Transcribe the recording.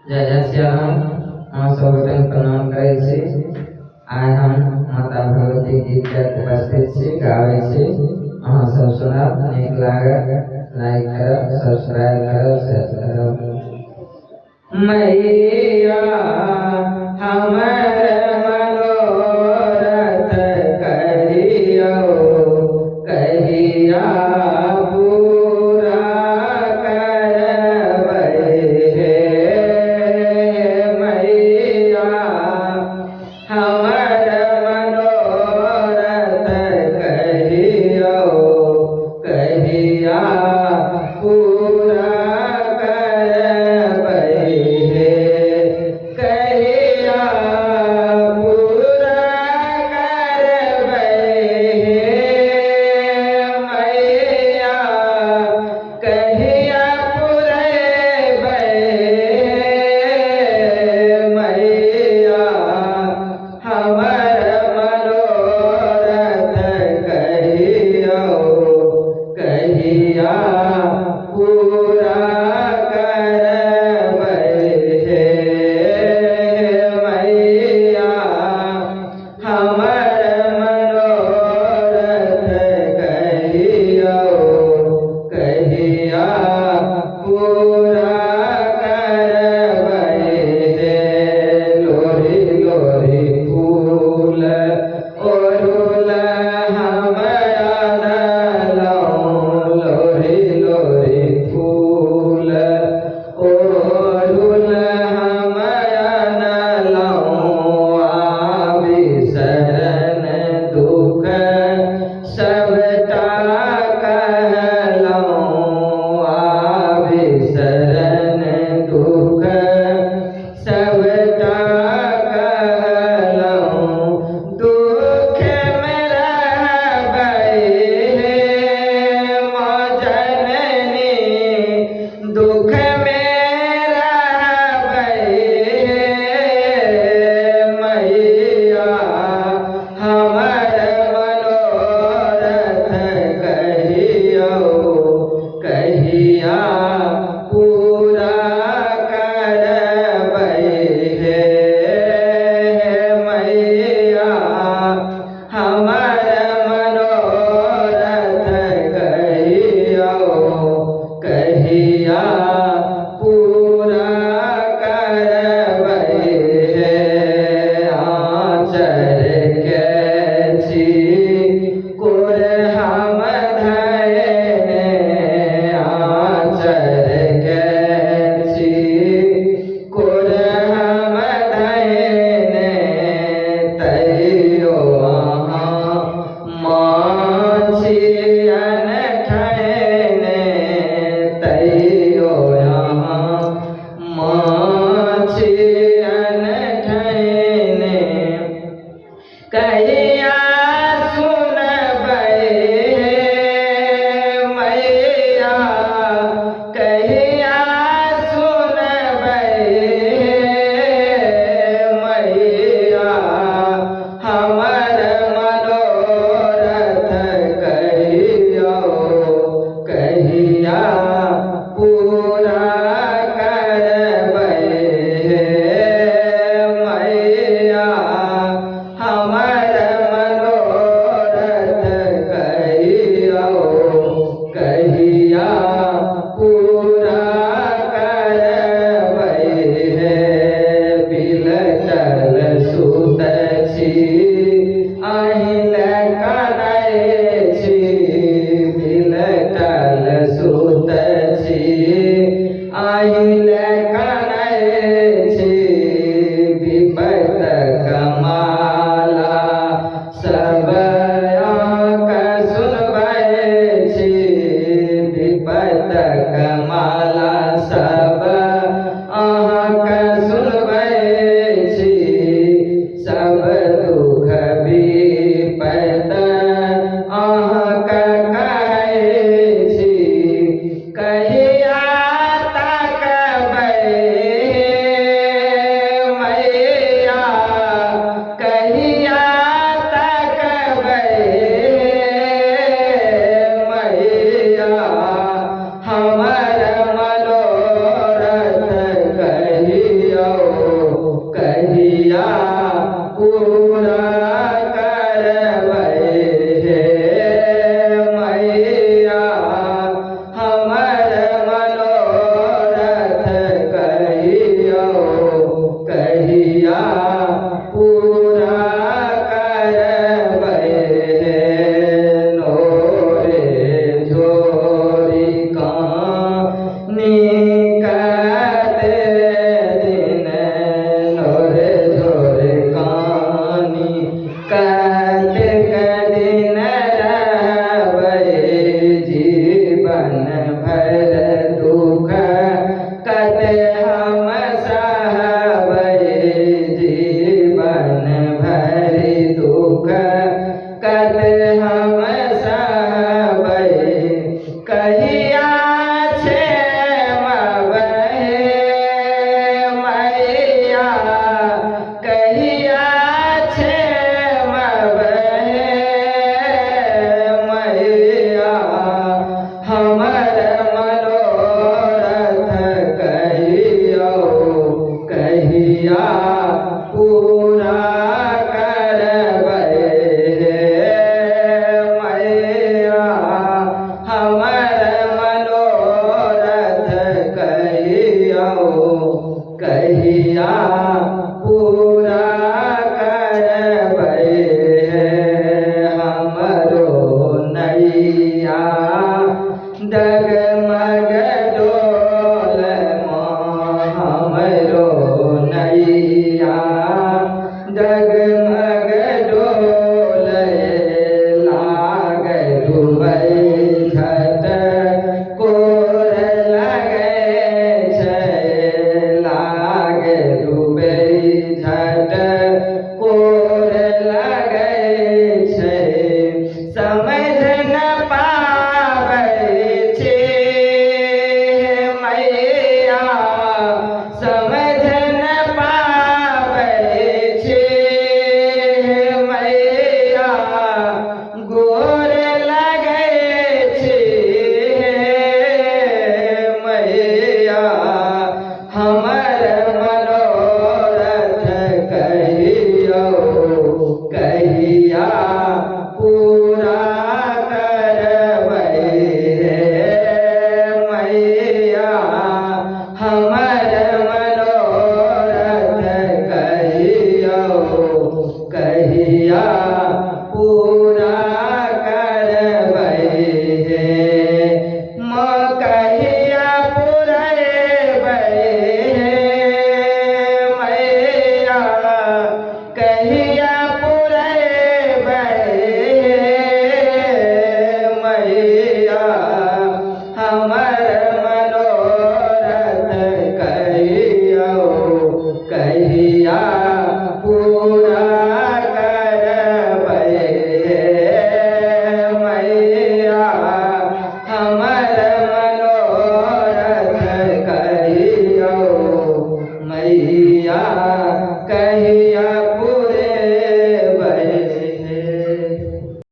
जय जय सियाराम। अहाँ सब गोटे प्रणाम करै छी। आइ हम माता भगवती गीत गाबि उपस्थित छी, गाबै छी। अहाँ सब सुनब, नीक लागत लाइक करब, सब्सक्राइब करब, शेयर करब। मैया हमर मनोरथ कहियौ, कहिया पूरा करबै हे मैया। हमर मनोरथ कहियौ, कहिया पूरा करबै हे, कहिया पूरा करबै हे मैया, कहिया पुरेबै मैया। हमर मनोरथ कहियौ, कहिया पूरा करबै हे मैया। हमर मनोरथ कहियौ, कहिया पूरा करबै हे। लोरी लोरी फूल ओढ़ुल हम अनलहुँ, लोरी लोरी फूल ओढ़ुल हम अनलहुँ। आबि शरण दुख सबटा कहलहुँ, आबि शरण दुख सबटा कहलहुँ। दुख मे रहबै हे माँ जननी, दुख मे रहबै हे मैया। हमर मनोरथ कहियौ, कहिया पूरा करबै हे मैया। हमर मनोरथ कहियौ, कहिया पूरा करबै हे। आँचर के छी कोर हम धयने, आँचर के छी कोर हम धयने, तैयो अहाँ माँ छी अनठने, तैयो अहाँ माँ छी अनठने। कहिया सुनबै हे मैया, कहिया सुनबै हे मैया। हमर मनोरथ कहियौ, कहिया पूरा करबै हे मैया। हमर मनोरथ कहियौ, कहिया पूरा करबै हे। बिलटल सुत छी अहीं लए कनै छी, बिलटल सुत छी अहीं लए कनै छी। विपत कमाला सब अहाँके सुनबै छी, विपत कमाला सब अहाँके सुनबै छी। सब दुख विपत अहाँके कहै छी, कहिया तकबै हो।